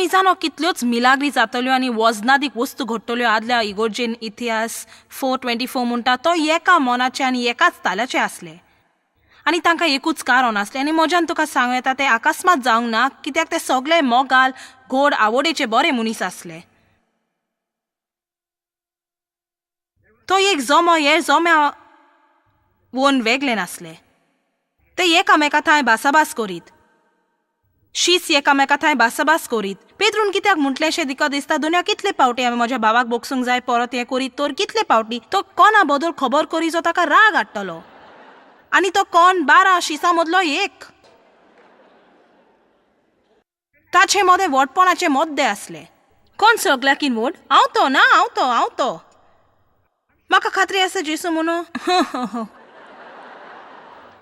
जाणो कितल्योच मिलाग्री जातल्यो आनी वजनादीक वस्तू घडटल्यो आदल्या इगोर्जेन इतिहास 4:24 म्हणटा तो एका मनाचे आनी एकाच ताल्याचे आसले आनी तांकां एकूच कारण आसलें. आनी म्हज्यान तुका सांगू येता तें अकस्मात जावंक ना, कित्याक ते सगळे मोगाल गोड आवडीचे बरे मनीस आसले. तो एक जमो हे जम्या वोन वेगळे नासले. ते एकामेका थंय भासाभास करीत, शीस एकामेका थंय भासाभास करीत. पेद्रून कित्याक म्हटलें शें दिका दिसता दुनिया कितले पावटी हांवें म्हज्या भावाक बोगसूंक जाय परत हें करीत तर कितले पावटी तो कोणा बदल खबर करी जो ताका राग हाडटलो. आनी तो कोण 12 शिसां मदलो एक. ताचे मदें व्हडपणाचे मद्दे आसले. कोण सगल्याकीन व्हड? हांव तो ना, हांव तो, हांव तो. म्हाका खात्री आसा जेसू म्हणून.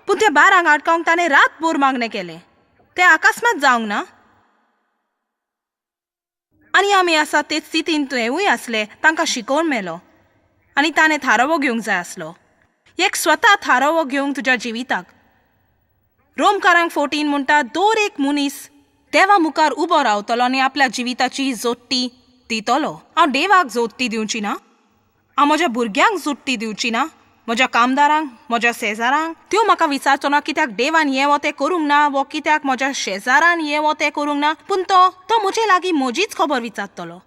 पूण त्या 12 आडकावंक ताणें रातभर मागणें केलें. तें अकस्मात जावंक ना. आनी आमी आसा ते स्थितीन तेवूय आसले. तांकां शिकोवन मेलो आनी ताणें थारावो घेवंक जाय आसलो, एक स्वता थारावो घेवंक तुज्या जिविताक. रोमकारांक 14 म्हणटा दर एक मनीस देवा मुखार उबो रावतलो आनी आपल्या जिविताची जोडटी दितलो. हांव देवाक जोडटी दिवची ना, हांव म्हज्या भुरग्यांक जोडटी दिवची ना, म्हज्या कामदारांक, म्हज्या शेजारांक. त्यो म्हाका विचारचो ना कित्याक देवान हें वो तें करूंक ना, वो कित्याक म्हज्या शेजारान हें वो तें करूंक ना. पूण तो तो म्हजे लागीं म्हजीच खबर विचारतलो.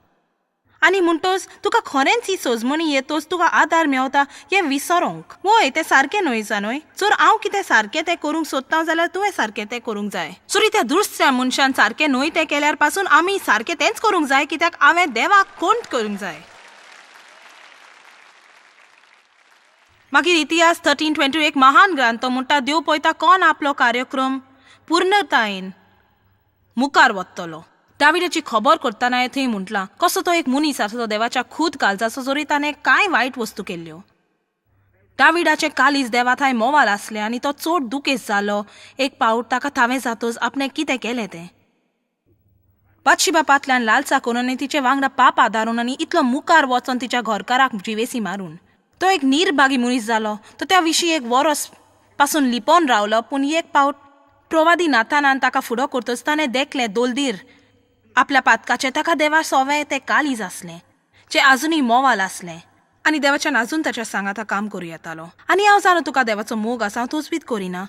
आनी म्हणटच तुका खरेंच ही सजमणी येतच तुका आदार मेवता हें विसरोंक. वय तें सारकें न्हय जा न्हय. जर हांव कितें सारकें तें करूंक सोदता जाल्यार तुवें सारकें तें करूंक जाय. जरी त्या दुसऱ्या मनशान सारकें न्हय तें केल्यार पासून आमी सारकें तेंच करूंक जाय, कित्याक हांवें देवाक कोण करूंक जाय. मागीर इतिहास 13:22 एक महान ग्रंथ म्हणटा देव पळयता कोण आपलो कार्यक्रम पूर्णतायेन मुखार वतलो. दाविडाची खबर करतना थंय म्हटलां कसो तो एक मनीस आसा तो देवाच्या खूद काळजाचो, जरी ताणें कांय वायट वस्तू केल्ल्यो. दाविडाचें कालीज देवा थंय मोवाल आसलें आनी तो चड दुखेस्त जालो. एक पावट ताका थावें जातच आपणें कितें केलें तें. बादशिबा पांतल्यान लालसा करून आनी तिचे वांगडा पाप आदारून आनी इतलो मुखार वचोन तिच्या घरकाराक जिवेसी मारून तो एक निर्भागी मनीस जालो. तो त्या विशीं एक वरस पासून लिपोवन रावलो. पूण एक पावट प्रवादी नाथानान ताका फुडो करतच ताणें देखलें दोलदीर आपल्या पातकाचें ताका देवा सोवें तें कालीज आसलें जें आजुनूय मोवाल आसलें आनी देवाच्यान आजून ताच्या सांगाता काम करूं येतालो. आनी हांव जाणो तुका देवाचो मोग आसा, हांव तोचबीत करिना.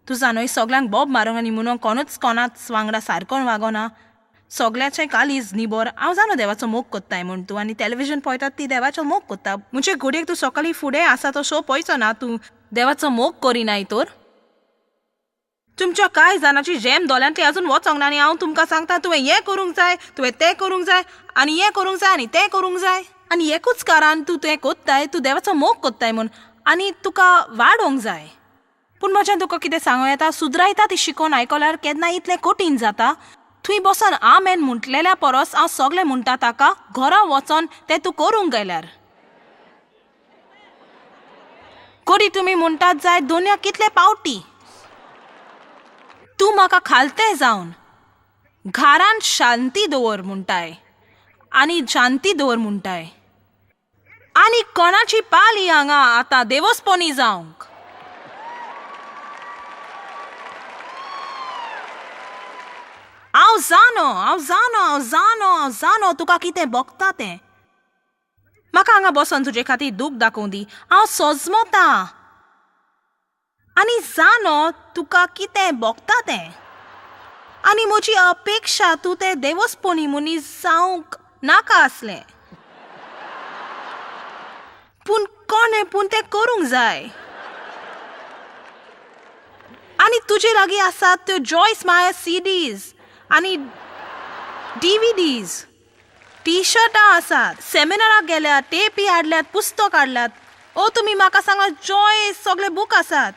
तूं जाणो सगल्यांक बोब मारूंक आनी म्हणून कोणूच कोणाच वांगडा सारको वागोना, सगळ्याचें कालीज निबर. हांव जाणो देवाचो मोग कोत्ताय म्हूण तूं आनी टॅलिविजन पळयतात ती देवाचो मोग कोत्ता. म्हणजे घडयेक तूं सकाळीं फुडें आसा तो शो पळयचो ना, तूं देवाचो मोग करिनाय तर. तुमच्या कांय जाणांची जेम दोळ्यांतली अजून वचोंक ना आनी हांव तुमकां सांगता तुवें हें करूंक जाय, तुवें तें करूंक जाय आनी हें करूंक जाय आनी तें करूंक जाय. आनी एकूच कारण तूं तें कोत्ताय, तूं देवाचो मोग कोत्ताय म्हूण आनी तुका वाडोवंक जाय. पूण म्हज्यान तुका कितें सांगूं येता, सुदरायता ती शिकोवन आयकल्यार केन्ना इतलें कठीण जाता. थंय बसोन आमेन म्हटलेल्या परस हांव सगळें म्हणटा ताका घरा वचोन तें तूं करूंक गेल्यार. कोडी तुमी म्हणटात जाय दुनिया कितले पावटी तूं म्हाका खालतें जावन घरान शांती दवर म्हणटाय आनी शांती दवर म्हणटाय आनी कोणाची पाली हांगा आतां देवस्पणी जावंक. हांव जाणो, हांव जाणो, हांव जाणो, हांव जाणो तुका कितें भोगता तें. म्हाका हांगा बसोन तुजे खातीर दूख दाखोवं दी. हांव सोजमता आनी जाणो तुका कितें भोगता तें आनी म्हजी अपेक्षा तूं तें देवस्पणी मनीस जावंक नाका आसलें. पूण कोणें पूण तें करूंक जाय. आनी तुजे लागीं आसात त्यो जॉयस मायर सीडीज आनी डीव्हीडीज, टी शर्टां आसात, सेमिनाराक गेल्यात, टेपी हाडल्यात, पुस्तक हाडल्यात. ओ तुमी म्हाका सांगा जॉयस सगळे बूक आसात.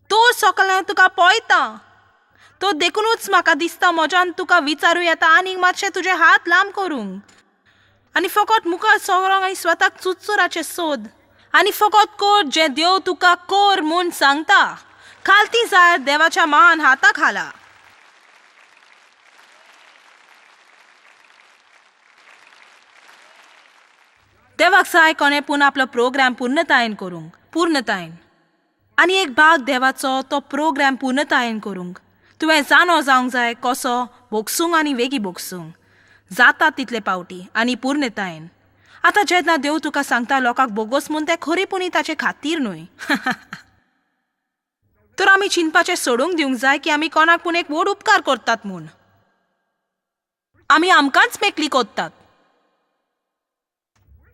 तो सगळें तुका पळयता तो देखुनूच म्हाका दिसता म्हज्यान तुका विचारूं येता आनीक मातशें तुजे हात लांब करूंक आनी फकत मुखार सगळ्यांक आनी स्वताक चुचुराचें सोद आनी फकत कर जें देव तुका कर म्हूण सांगता. खालती जाय देवाच्या महान हाता खाला. देवाक जाय कोणें पूण आपलो प्रोग्राम पूर्णतायेन करूंक, पूर्णतायेन. आनी एक भाग देवाचो तो प्रोग्राम पूर्णतायेन करूंक, तुवें जाणो जावंक जाय कसो भोगसूंक आनी वेगीं भोगसूंक जाता तितले पावटी आनी पूर्णतायेन. आतां जेन्ना देव तुका सांगता लोकांक बोगोस म्हूण तें खरेपणी ताचे खातीर न्हय. तर आमी चिंतपाचें सोडूंक दिवंक जाय की आमी कोणाक पूण एक व्हड उपकार करतात म्हूण. आमी आमकांच मेकळी कोत्तात.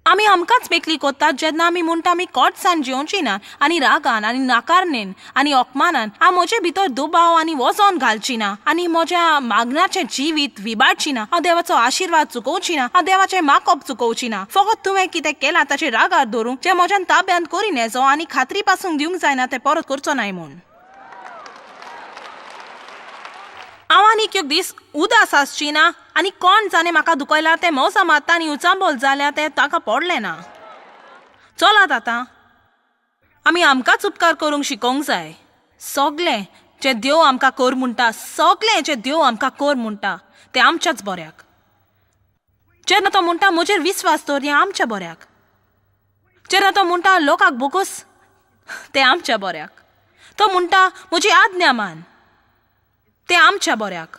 आमी आमकांच मेकळी कोत्तात जेन्ना आमी म्हणटा आमी कोटसान जिवची ना आनी रागान आनी नाकारणेन आनी अपमानान हांव म्हजे भितर दुबाव आनी वजन घालची ना आनी म्हज्या मागण्याचें जिवीत विबाडची ना. हांव देवाचो आशिर्वाद चुकोवची ना. हांव देवाचें माकोप चुकोवची ना. फकत तुवें कितें केलां ताचेर रागार धरूंक जें म्हज्यान ताब्यांत करी नेजो आनी खात्री पासून दिवंक जायना तें परत करचो नाय म्हूण. हांव आनीक एक दीस उदास आसची ना आनी कोण जाणें म्हाका दुखयला तें मोसा मारता आनी उचांबोल जाल्या तें ताका पडलें ना. चलात आतां आमी आमकांच उपकार करूंक शिकोवंक जाय. सगलें जें देव आमकां कर म्हणटा, सगलें जें देव आमकां कर म्हणटा तें आमच्याच बऱ्याक. जेन्ना तो म्हणटा म्हजेर विस्वास दवर हें आमच्या बऱ्याक. जेन्ना तो म्हणटा लोकांक बोगोस तें आमच्या बऱ्याक. तो म्हणटा म्हजी आज्ञा मान तें आमच्या बऱ्याक.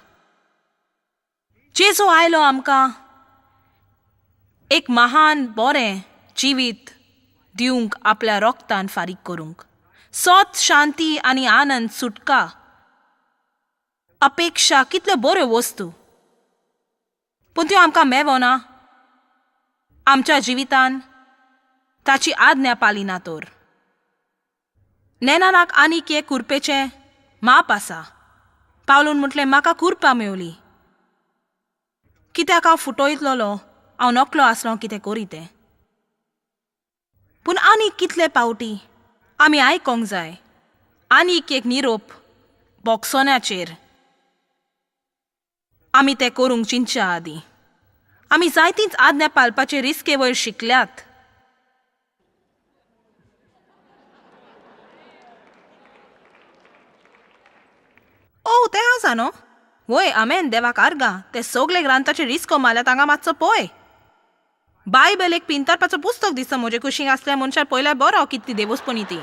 जेजू आयलो आमकां एक महान बरें जिवीत दिवंक, आपल्या रोगतान फारीक करूंक. सत, शांती आनी आनंद, सुटका, अपेक्षा, कितल्यो बऱ्यो वस्तू, पूण त्यो आमकां मेवना आमच्या जिवितान ताची आज्ञा पालिना तर. नेनानाक आनीक एक कुरपेचें माप आसा. पावलून म्हटलें म्हाका कुरपा मेवली, कित्याक हांव फुटयतलो, हांव नकलो आसलो कितें करी तें. पूण आनीक कितले पावटी आमी आयकोंक जाय आनीक एक निरोप बोक्सोन्याचेर. आमी तें करूंक चिंतच्या आदीं आमी जायतींच आज्ञा पालपाचे रिस्के वयर शिकल्यात. ओ तें आसा न्हू? वय आमेन, देवाक आर्गां. ते सगळे ग्रांथाचे रिस्को मारल्या तांगा मातसो पळय. बायबल एक पिंतारपाचो पुस्तक दिसता म्हजे कुशीक आसल्या मनशान पळयल्यार बरो कितली देवस्पणी ती.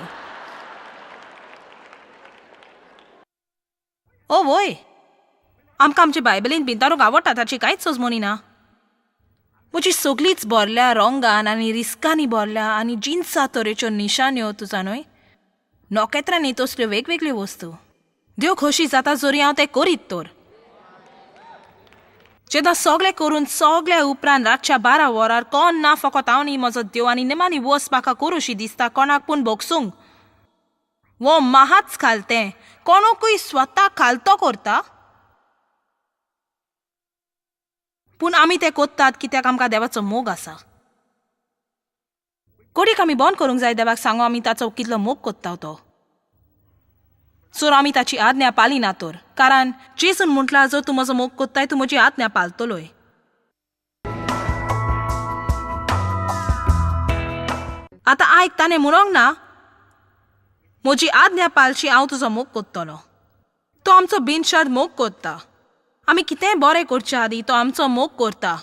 ओ वय, आमकां आमचे बायबलीन पिंतारूंक आवडटा ताची कांयच सोजमणी ना. म्हजी सगळीच भरल्या रोंगान आनी रिस्कांनी भरल्या आनी जिन्सा तरेच्यो निशाण्यो तुजा न्हय नखेत्रांनी तसल्यो वेगवेगळ्यो वस्तू. देव खोशी जाता जरी हांव तें करीत तर. जेन्ना सगळें करून सगळ्या उपरांत रातच्या 12 वरार कोण ना फकत हांव न्ही म्हजो देव आनी निमाणी वस म्हाका करूशी दिसता कोणाक पूण भोगसूंक. वो माहाच खालतें कोणूकय स्वता खालतो करता, पूण आमी तें कोत्तात कित्याक आमकां देवाचो मोग आसा. कोडीक आमी बंद करूंक जाय देवाक सांगो आमी ताचो कितलो मोग कोत्ता तो. सो आमी ताची आज्ञा पालिना तर, कारण जेजून म्हटलां जर तूं म्हजो मोग कोत्ताय तूं म्हजी आज्ञा पालतलोय. आतां आयक, ताणें म्हणोंक ना म्हजी आज्ञा पालशी हांव तुजो मोग कोत्तलो. तो आमचो बिनशर्त मोग कोत्ता. आमी कितेंय बरें करच्या आदीं तो आमचो मोग करता.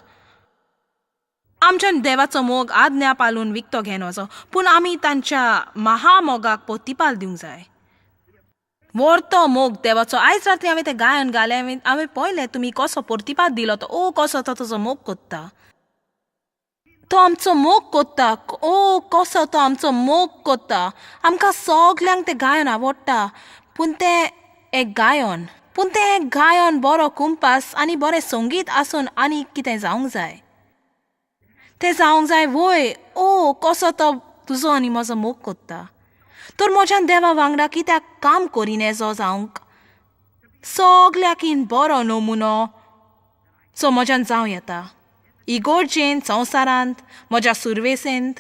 आमच्यान देवाचो मोग आज्ञा पालून विकतो घेवन वचो, पूण आमी तांच्या महामोगाक प्रतिपाल दिवंक जाय. व्हरतो मोग देवाचो. आयज रात्री हांवें तें गायन घालें, हांवें पळयलें तुमी कसो प्रतिपाद दिलो तो. ओ कसो तो तुजो मोग कोत्ता, तो आमचो मोग कोत्ता. ओ कसो तो आमचो मोग कोत्ता. आमकां सगल्यांक तें गायन आवडटा, पूण तें एक गायन, पूण तें एक गायन बरो कुंपास आनी बरें संगीत आसून आनी कितें जावंक जाय, तें जावंक जाय. वय ओ कसो तो तुजो आनी म्हजो मोग कोत्ता. तर म्हज्यान देवा वांगडा कित्याक काम करिनेजो जावंक सगल्याकीन बरो नमुनो सो म्हज्यान जावं येता इगोर्जेन, संवसारांत, म्हज्या सुरवेसेंत.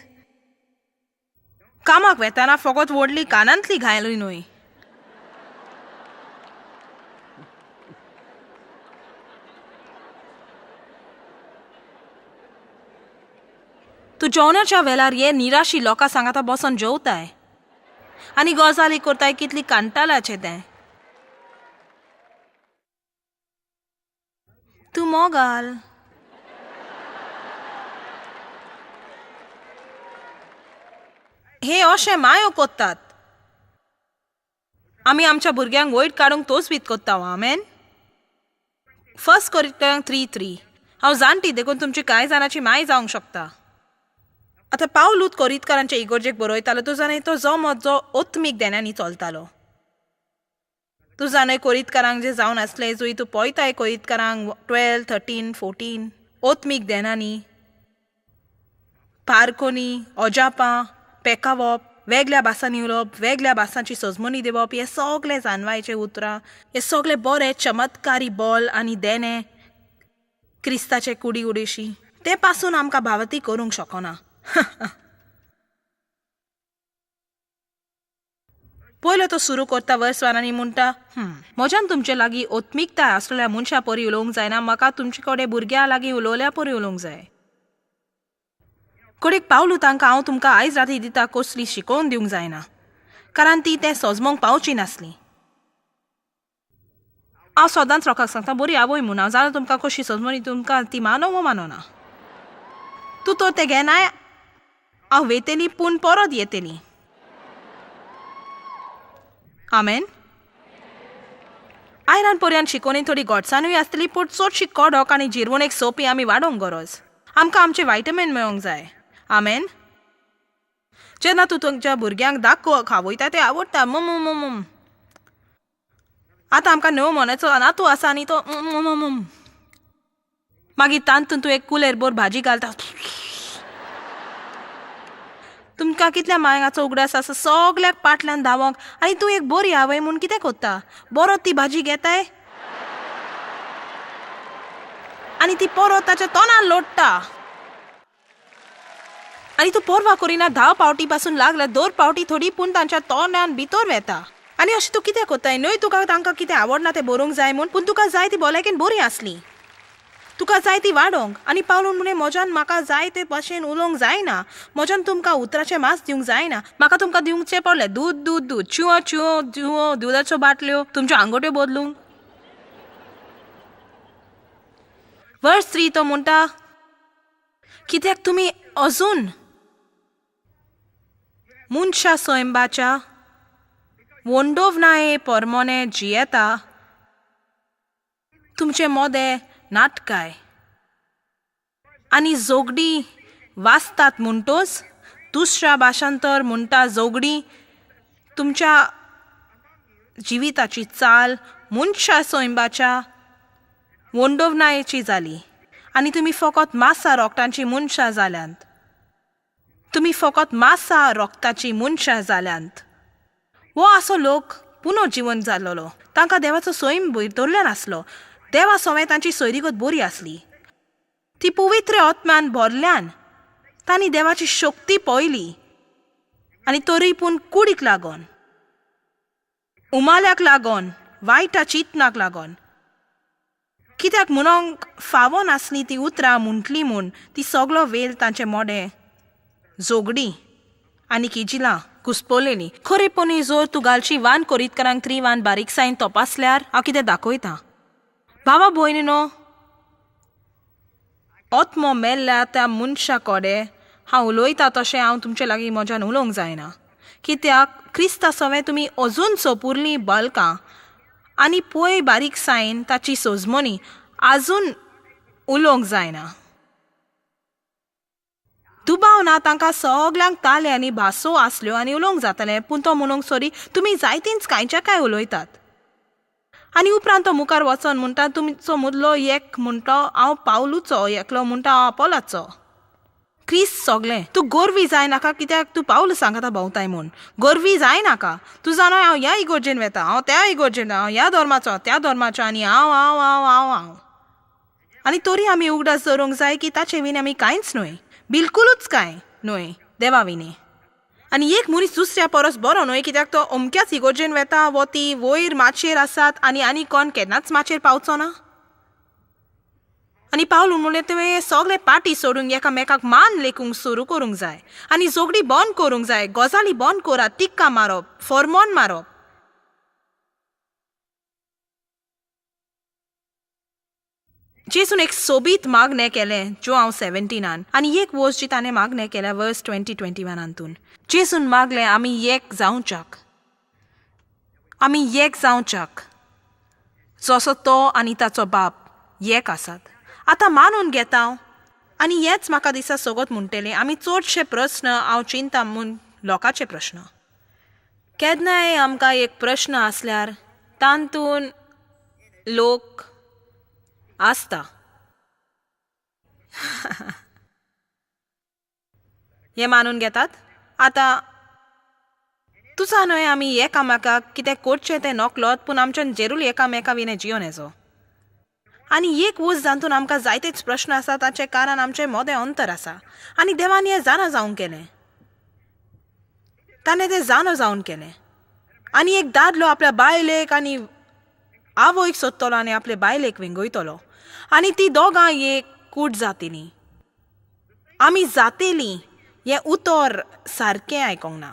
कामाक वेताना फकत व्हडली कानांतली घायली न्हय. तूं जेवणाच्या वेळार हे निराशी लोकां सांगाता बसोन जेवताय आनी गजाली करताय कितली कांटाळाचें तें. तूं मोगाल. हे अशें मायो कोत्तात. आमी आमच्या भुरग्यांक वयर काडूंक तोच बीत कोत्ता. आमेन. फर्स्ट कोरिंथांक 3:3. हांव जाणटी देखून तुमची कांय जाणांची माय जावंक शकता. आतां पावलूत कोरिंतकारांचे इगोर्जेक बरयतालो. तूं जाणा तो जो जो ओत्मीक देण्यांनी चलतालो. तूं जाणय कोरिंतकारांक जे जावन आसले, जुय तूं पळयताय कोरिंतकारांक 12, 13, 14 ओत्मीक देनांनी पारकोनी, अजापां, पेकावप, वेगळ्या भासांनी उलोवप, वेगळ्या भासांची सजमणी दिवप, हे सगळे जानवायचे उतरां, हे सगळे बरे चमत्कारी बोल आनी देणे क्रिस्ताचे कुडी उडेशी ते पासून आमकां भावती करूंक शकना. पयलो तो सुरू करता वर्स 1 आनी म्हणटा, म्हज्यान तुमचे लागीं ओत्मिकताय आसलेल्या मनशा परी उलोवंक जायना, म्हाका तुमचे कडेन भुरग्यां लागीं उलोवल्या परी उलोवंक जाय. कडेक पावलू तांकां हांव तुमकां आयज राती दिता कसली शिकोवन दिवंक जायना, कारण ती तें सजमोंक पावची नासली. हांव सदांच लोकांक सांगता, बरी आवय म्हूण हांव जाणा तुमकां कशी सजमणी, तुमकां ती मानो वो मानोना. तूं तर तें घेनाय, हांव वेतेली पूण परत येतली. आमेन. आयरान पर्यंत शिकोवणी थोडी गोडसानूय आसतली, पूण चडशी कडक आनी जिरवणेक सोंपी आमी वाडोवंक गरज. आमकां आमचें वायटमीन मेळोंक जाय. आमेन. जेन्ना तूं तुमच्या भुरग्यांक दाखो खावयता ते आवडटा. मम मम आतां आमकां 9 म्हयन्याचो नातू आसा आनी तो मम. मागीर तातूंत तूं एक कुलेर बोर भाजी घालता. तुमकां कितल्या मांगाचो उगडास आसा सगल्याक पाटल्यान धांवोंक. आनी तूं एक बरी आवय म्हूण कितें कोत्ता? बरो ती भाजी घेताय आनी ती परत ताच्या तोंडान लोडटा. आनी तूं पर्वा करिना, 10 पावटी पासून लागल्या 2 पावटी थोडी पूण तांच्या तोंडान भितर वेता. आनी अशें तूं कितें कोत्ताय? न्हय तुका तांकां कितें आवडना तें बरोवंक जाय म्हूण, पूण तुका जाय ती भलायकेन बरी आसली, तुका जाय ती वाडोवंक. आनी पावलून म्हणलें, म्हज्यान म्हाका जाय ते भाशेन उलोवंक जायना, म्हज्यान तुमकां उतराचें मास दिवंक जायना, म्हाका तुमकां दिवचें पडलें दूद दूद दूद, चिंवो चिंवो चिंवो, दुदाच्यो बाटल्यो, तुमच्यो आंगोट्यो बदलूंक. वर्स 3 तो म्हणटा, कित्याक तुमी अजून मनशा सैंबाच्या वंडोवनाये परमोने जियेता, तुमचे मोदे नाटकाय आनी जोगडी वाचतात म्हणटोच, दुसऱ्या भाशांतर म्हणटा जोगडी तुमच्या जिविताची चाल मनशा सैंबाच्या वंडोवनायेची जाली आनी तुमी फकत मासा रोगटांची मनशां जाल्यांत. तुमी फकत मासा रोगताची मनशां जाल्यांत. हो असो लोक पुनर्जिवन जाल्लो, तांकां देवाचो सैम भितरल्यान आसलो. देवा सवें तांची सोयरीगत बरी आसली, ती पवित्र आत्म्यान भरल्यान तांणी देवाची शक्ती पळयली. आनी तरी पूण कुडीक लागोन, उमाल्याक लागोन, वायटा चिंतनाक लागोन, कित्याक म्हणोंक फावो नासली ती उतरां म्हटली म्हूण ती सगलो वेल तांचे मोडे जोगडी आनी किजिलां घुसपलेली. खरेपणी जर तूं घालची 1 कोरिंतकारांक 3:1 बारीकसायेन तपासल्यार हांव कितें दाखयता. भावा भयणीनो, आत्मो मेल्ल्या त्या मनशा कडेन हांव उलयता तशें हांव तुमचे लागीं म्हज्यान उलोवंक जायना, कित्याक क्रिस्ता सवें तुमी अजून सोपुरलीं बालकां आनी पळय बारीकसायेन ताची सजमणी आजून उलोवंक जायना. दुबाव ना तांकां सगल्यांक ताले आनी भासो आसल्यो आनी उलोवंक जातालें, पूण तो म्हणूंक सॉरी तुमी जायतींच कांयच्या कांय उलयतात. आनी उपरांत तो मुखार वचोन म्हणटा, तुमचो मदलो एक म्हणटा हांव पावलूचो, एकलो म्हणटा हांव आपोलाचो. क्रिस्त सगलें. तूं गोरवी जाय नाका, कित्याक तूं पावल सांगता भोंवताय म्हूण. गोरवी जाय नाका. तूं जाणा हांव ह्या इगोर्जेन वेता, हांव त्या इगोर्जेन, हांव ह्या धर्माचो, त्या धर्माचो, आनी हांव हांव हांव हांव हांव. आनी तरी आमी उगडास दवरूंक जाय की ताचे विणे आमी कांयच न्हय, बिलकुलूच कांय न्हय देवा विणे. आनी एक मनीस दुसऱ्या परस बरो न्हय, कित्याक तो अमक्याच इगोर्जेन वेता वो ती वयर माचयेर आसात आनी आनी कोण केन्नाच माचयेर पावचो ना. आनी पावलून म्हणलें, तुवें सगळे पाटी सोडूंक एकामेकाक मान लेखूंक सुरू करूंक जाय आनी झगडी बंद करूंक जाय, गजाली बंद करात, टिक्का मारप, फॉर्मोन मारप. जेजून एक सोबीत मागणें केलें जो हांव 17 आनी एक वर्स जी ताणें मागणें केल्या वर्स 2021 हातून जेजून मागलें आमी एक जावच्याक. आमी एक जावच्याक जसो तो आनी ताचो बाप एक आसात. आतां मानून घेता हांव आनी हेंच म्हाका दिसा सगत म्हणटलें, आमी चडशे प्रस्न हांव चिंता म्हूण लोकांचे प्रस्न. केन्नाय आमकां एक प्रस्न आसल्यार तातूंत लोक आसता. हें मानून घेतात. आतां तुजा न्हय आमी एकामेकाक कितें करचें तें नकलोत, पूण आमच्यान जेरूल एकामेका विणें जियोन येचो. आनी एक वस्त जातून आमकां जायतेच प्रस्न आसा ताचें कारण आमचें मोदें अंतर आसा. आनी देवान हें जाणा जावन केलें, ताणें तें जाणा जावन केलें. आनी एक दादलो आपल्या बायलेक आनी आवयक सोदतलो आनी आपले बायलेक वेंगयतलो आनी ती दोगां एक कूट जातली. आमी जातेली हें उतर सारकें आयकोंक ना.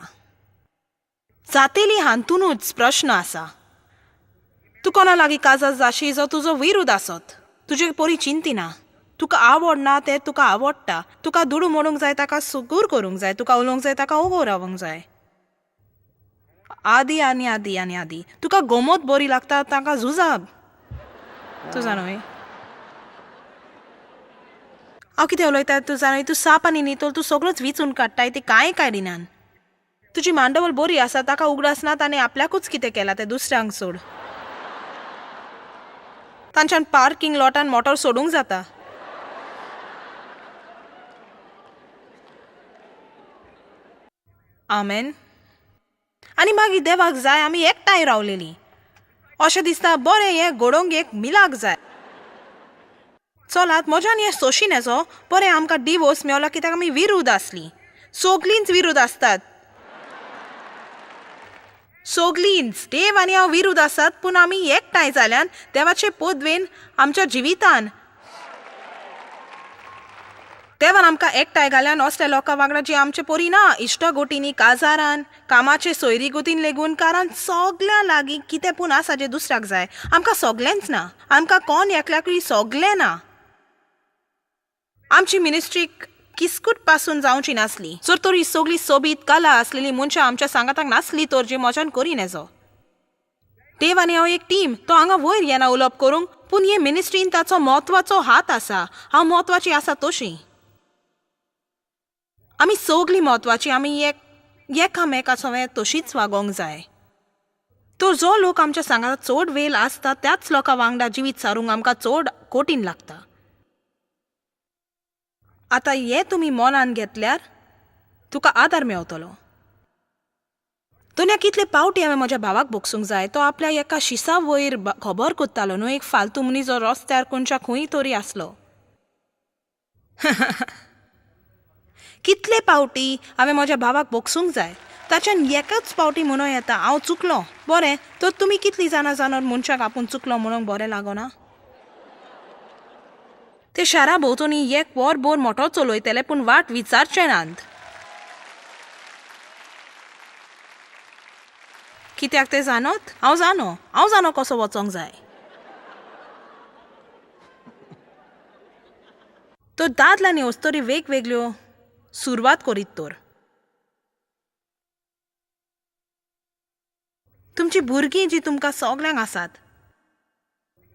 जातेली हातूनच प्रस्न आसा. तूं कोणा लागीं काजार जाशी जो तुजो विरोध आसत, तुजे परी चिंतिना, तुका आवडना तें तुका आवडटा, तुका दुडू मोडूंक जाय ताका सुगूर करूंक जाय, तुका उलोवंक जाय ताका उगो रावंक जाय, आदी आनी आदी आनी आदी. तुका गोमत बरी लागता ताका झुजाब. तूं जाणा न्हय हांव कितें उलयता? तूं जाणा तूं साप आनी नितळ, तूं सगळोच विचून काडटाय, ती कांय काडिनान. तुजी मांडवल बरी आसा ताका उगडास ना ताणें आपल्याकूच कितें केलां तें दुसऱ्यांक सोड. तांच्यान पार्किंग लॉटान मोटर सोडूंक जाता. आमेन. आनी मागीर देवाक जाय आमी एकठांय रावलेलीं अशें दिसता. बरें हें घडोवंक एक मिलाक जाय. चलात म्हज्यान हें सोंशीन येचो. बरें आमकां डिवोर्स मेवला कित्याक आमी विरोध आसलीं. सगलींच विरोध आसतात, सगलींच. देव आनी हांव विरोध आसात, पूण आमी एकठांय जाल्यान देवाचे पदवेन आमच्या जिवितान देवान आमकां एकठांय घाल्यान असल्या लोकां वांगडा जी आमचे परी ना, इश्टागोटींनी, काजारान, कामाचे सोयरीगोतीन लेगून. कारण सगल्या लागीं कितें पूण आसा जें दुसऱ्याक जाय. आमकां सगलेंच ना, आमकां कोण एकल्याकूय सगलें ना. आमची मिनिस्ट्रीक किस्कूट पासून जावची नासली जर तर ही सगळी सोबीत कला आसलेली मनशां आमच्या सांगाताक नासली तर जी म्हज्यान करीन येचो. देव आनी हांव एक टीम. तो हांगा वयर येना उलोवप करूंक, पूण हे मिनिस्ट्रीन ताचो म्हत्वाचो हात आसा. हांव म्हत्वाची आसा तशी आमी सगळीं म्हत्वाची. आमी एकामेका सवें तशीच वागोवंक जाय. तर जो लोक आमच्या सांगाताक चड वेळ आसता त्याच लोकां वांगडा जिवीत सारूंक आमकां चड कठीण लागता. आतां हें तुमी मनान घेतल्यार तुका आदार मेवतलो. दोनया कितले पावटी हांवें म्हज्या भावाक भोगसूंक जाय. तो आपल्या एका शिसा वयर खबर कोत्तालो न्हू, एक फालतू मनीस जो रस्त्यार खंयच्या खंय तरी आसलो. कितले पावटी हांवें म्हज्या भावाक भोगसूंक जाय. ताच्यान एकच पावटी म्हणूं येता हांव चुकलो. बरें तर तुमी कितलीं जाणां जाणां मनशाक आपूण चुकलो म्हणूंक बरें लागना? ते शारा भोंवतणी एक वर भर मोटो चलयतले पूण वाट विचारचे नात. कित्याक ते जाणत? हांव जाणो, हांव जाणो कसो वचोंक जाय. तर दादल्यांनी अस्तोरी वेगवेगळ्यो सुरवात करीत. तर तुमची भुरगीं जी तुमकां सगल्यांक आसात,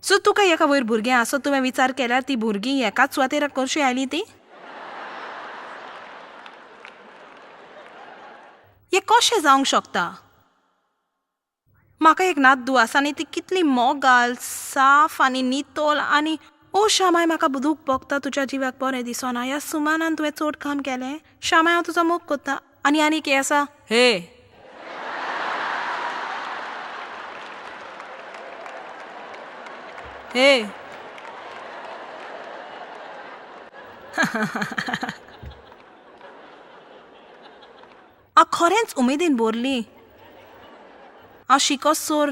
सो तुका एका वयर भुरगें आसत तुवें विचार केल्यार ती भुरगीं एकाच सुवातेर कशी आयलीं ती? हें कशें जावंक शकता? म्हाका एक नातदू आसा आनी ती कितली मोगाल, साफ आनी नितळ आनी ओ श्यामाय म्हाका दूख भोगता, तुज्या जिवाक बरें दिसना, ह्या सुमानान तुवें चड काम केलें, श्यामाय हांव तुजो मोग कोत्ता. आनी आनी कितें आसा? हे हे हांव खरेंच उमेदीन भरली. हांव शिकोसर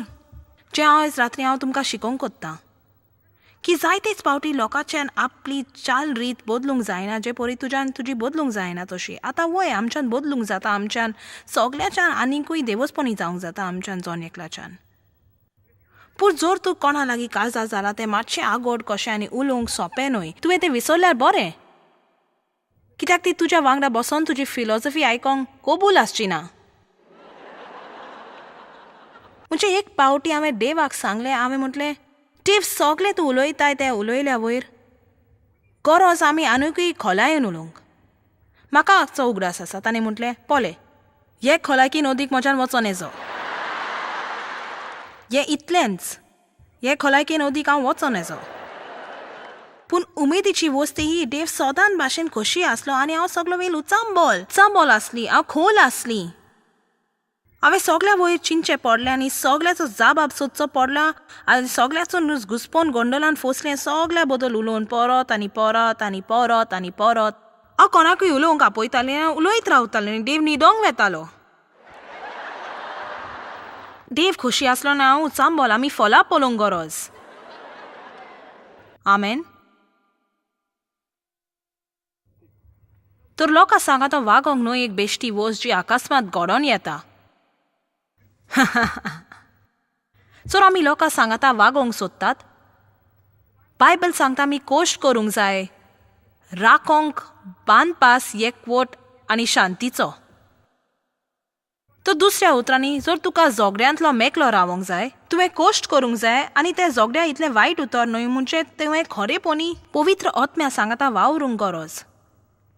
जें हांव आयज रात्री हांव तुमकां शिकोवंक कोत्तां की जायतेच पावटी लोकांच्यान आपली चाल रीत बदलूंक जायना, जे परी तुज्यान तुजी बदलूंक जायना तशी. आतां वय आमच्यान बदलूंक जाता, आमच्यान सगल्याच्यान आनीकूय देवस्पणी जावंक जाता आमच्यान जण एकल्याच्यान. पूण जर तूं कोणा लागीं काजार जाला तें मातशें आगोड कशें आनी उलोवंक सोंपें न्हय, तुवें तें विसरल्यार बरें, कित्याक ती तुज्या वांगडा बसोन तुजी फिलॉसॉफी आयकोंक कबूल आसची ना. म्हणजे एक पावटी हांवें देवाक सांगलें, हांवें म्हटलें देव सगळें तूं उलयताय तें उलयल्या वयर गरज आमी आनीकूय खोलायेन उलोवंक. म्हाका आजचो उगडास आसा ताणें म्हटलें पळय हे खोलायकीन अदीक म्हज्यान वचोन येजो, हें इतलेंच, हे खोलायकीन अदीक हांव वचोन येजो. पूण उमेदीची वस्त ही देव सदांच भाशेन खोशी आसलो आनी हांव सगलो वेळ उचांबळ चांबळ आसली, हांव खोल आसली. हांवें सगल्या वयर चिंतचें पडलें आनी सगल्याचो जाबाब सोदचो पडला आनी सगल्याचो नुस घुसपोन गोंडोलान फोसलें, सगल्या बदल उलोवन परत आनी परत आनी परत आनी परत. हांव कोणाकूय उलोवंक आपयतालें, उलयत रावतालें आनी देव न्हिदोंक वेतालो. देव खोशी आसलो ना हांव उचांबळ. आमी फलां पळोवंक गरज. आमेन. तर लोकां सांगात वागोंक न्हय एक बेश्टी वस्त जी अकस्मात घडोवन येता. सर आमी लोकां सांगाता वागोवंक सोदतात. बायबल सांगता आमी कोश्ट करूंक जाय राखोंक बांदपास एकवट आनी शांतीचो. तर दुसऱ्या उतरांनी जर तुका झगड्यांतलो मेकलो रावोंक जाय तुवें कोश्ट करूंक जाय आनी तें झगड्या इतलें वायट उतर न्हय म्हणजे तुवें खरेपणी पवित्र आत्म्या सांगाता वावरूंक गरज,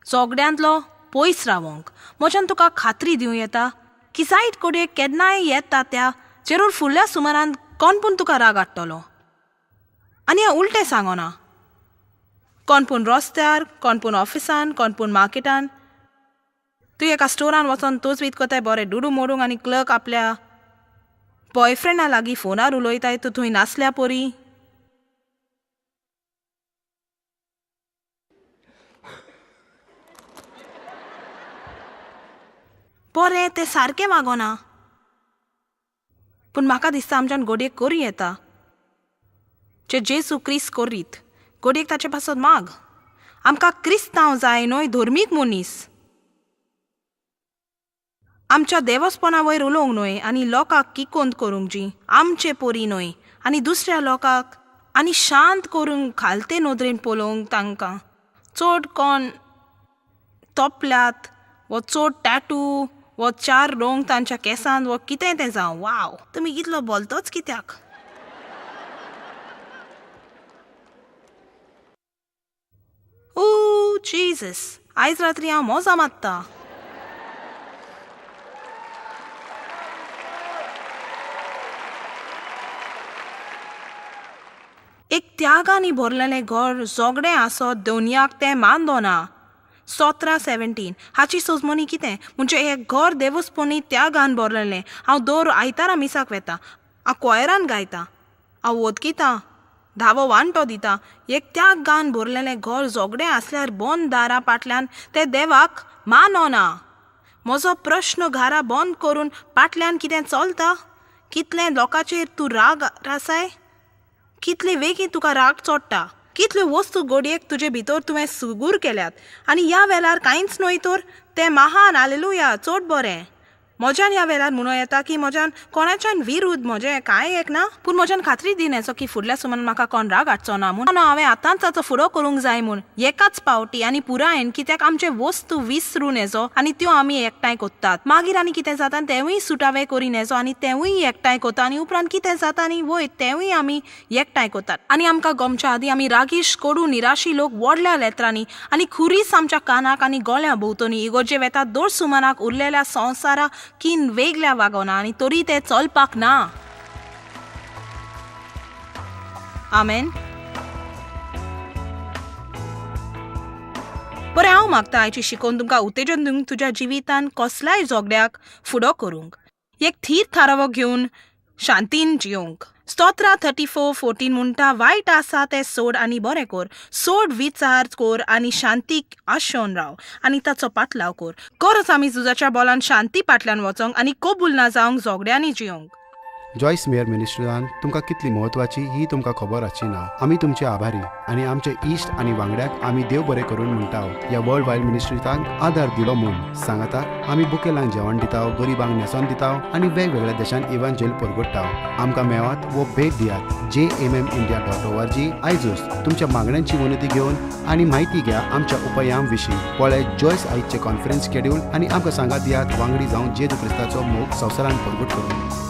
झगड्यांतलो पयस रावोंक. म्हज्यान तुका खात्री दिवं येता की जायत कडेन केन्नाय येता त्या जरूर फुडल्या सुमारान कोण पूण तुका राग हाडटलो. आनी हांव उलटें सांगना, कोण पूण रस्त्यार, कोण पूण ऑफिसान, कोण पूण मार्केटान, तूं एका स्टोरान वचोन तोच वीत कोताय बरें दुडू मोडूंक आनी क्लर्क आपल्या बॉयफ्रेंडा लागीं फोनार उलयताय तूं थंय नासल्या परी. बरें तें सारकें वागोना, पूण म्हाका दिसता आमच्यान गोडयेक करूं येता जे जेजू क्रिस्त करीत. गोडयेक ताचे पासत माग. आमकां क्रिस्तांव जाय न्हय धर्मीक मनीस. आमच्या देवस्पणा वयर उलोवंक न्हय आनी लोकांक किकोंत करूंक जी आमचे परी न्हय आनी दुसऱ्या लोकांक आनी शांत करूंक खालते नदरेन पळोवंक तांकां. चड कोण तोपल्यात वो चड टॅटू वो चार रंग तांच्या केंसान वो कितें तें जावं. वाव, तुमी इतलो बोलतोच कित्याक? ओ जीजस, आयज रात्री हांव मोजा मारता. एक त्यागांनी भरलेलें घर झगडें आसत दोनयाक तें मानदोना. 17:17 हाची सोजमणी कितें म्हणजे एक घर देवस्पणी त्यागान भरलेलें. हांव दर आयतारा मिसाक वेता, हांव क्वायरान गायता, हांव वोदकितां, धावो वांटो दिता. एक त्यागान भरलेलें घर झगडें आसल्यार बंद दारां फाटल्यान तें देवाक मानना. म्हजो प्रश्न घरा बंद करून फाटल्यान कितें चलता? कितलें लोकांचेर तूं राग आसाय? कितले वेगीं तुका राग चोडटा? कितल्यो वस्तू गोडयेक तुजे भितर तुवें सुगूर केल्यात आनी ह्या वेळार कांयच न्हय तर तें महान. हालेलुया, चड बरें. म्हज्यान ह्या वेळार म्हणूं येता की म्हज्यान कोणाच्यान विरुद्ध म्हजें कांय एक ना, पूण म्हज्यान खात्री दिन येचो की फुडल्या सुमारान म्हाका कोण राग हाडचो ना म्हूण हांवें आतांच ताचो फुडो करूंक जाय म्हूण एकाच पावटी आनी पुरायेन. कित्याक आमचे वस्तू विसरून येजो आनी त्यो आमी एकठांय कोत्तात. मागीर आनी कितें जाता तेंवूय सुटावे करीन येजो आनी तेंवूय एकठांय कोत्ता आनी उपरांत कितें जाता आनी वय तेंवूय आमी एकठांय कोत्तात. आनी आमकां गमच्या आदीं आमी रागीश कोडू निराशी लोक व्हडल्या लेत्रांनी आनी खुरीस आमच्या कानाक आनी गोळ्या भोंवतणी इगोर्जे वेतात दर सुमाराक उरलेल्या संवसारा कीन वेगळ्या वागोना आनी तरी ते चलपाक ना. आमेन. बरें, हांव मागता आयची शिकोवन तुमकां उत्तेजन दिवंक तुज्या जिवितान कसल्याय झगड्याक फुडो करूंक एक थीर थारावो घेवन शांतीन जियोंक. स्तोत्रा 34:14 म्हणटा, वायट आसा तें सोड आनी बरें कोर, सोड विचार कोर आनी शांतीक आशोवन राव आनी ताचो पाटलाव कोर. गरज आमी झुजाच्या बोलान शांती पाटल्यान वचोंक आनी कबूल ना जावंक झगड्यांनी जियोंक. जॉयस मेयर मिनिस्ट्रीन तुमकां कितली म्हत्वाची ही तुमकां खबर आसची ना. आमी तुमचे आभारी आनी आमचे इश्ट आनी वांगड्याक आमी देव बरें करून म्हणटा ह्या वर्ल्ड वायड मिनिस्ट्रीतांक आदार दिलो म्हूण. सांगाता आमी बुकेलांक जेवण दिता, गरिबांक न्हेसोन दिता आनी वेगवेगळ्या देशांत इव्हांजेल परगट्टा. आमकां मेळात वो भेट दियात jmmindia.org. आयजूच तुमच्या मागण्यांची विनंती घेवन आनी म्हायती घ्या आमच्या उपायां विशीं. पळय जॉयस आयचे कॉन्फरन्स शेड्यूल आनी आमकां सांगात दियात वांगडी जावन जेजू क्रिस्ताचो मोग संवसारान परगट करून.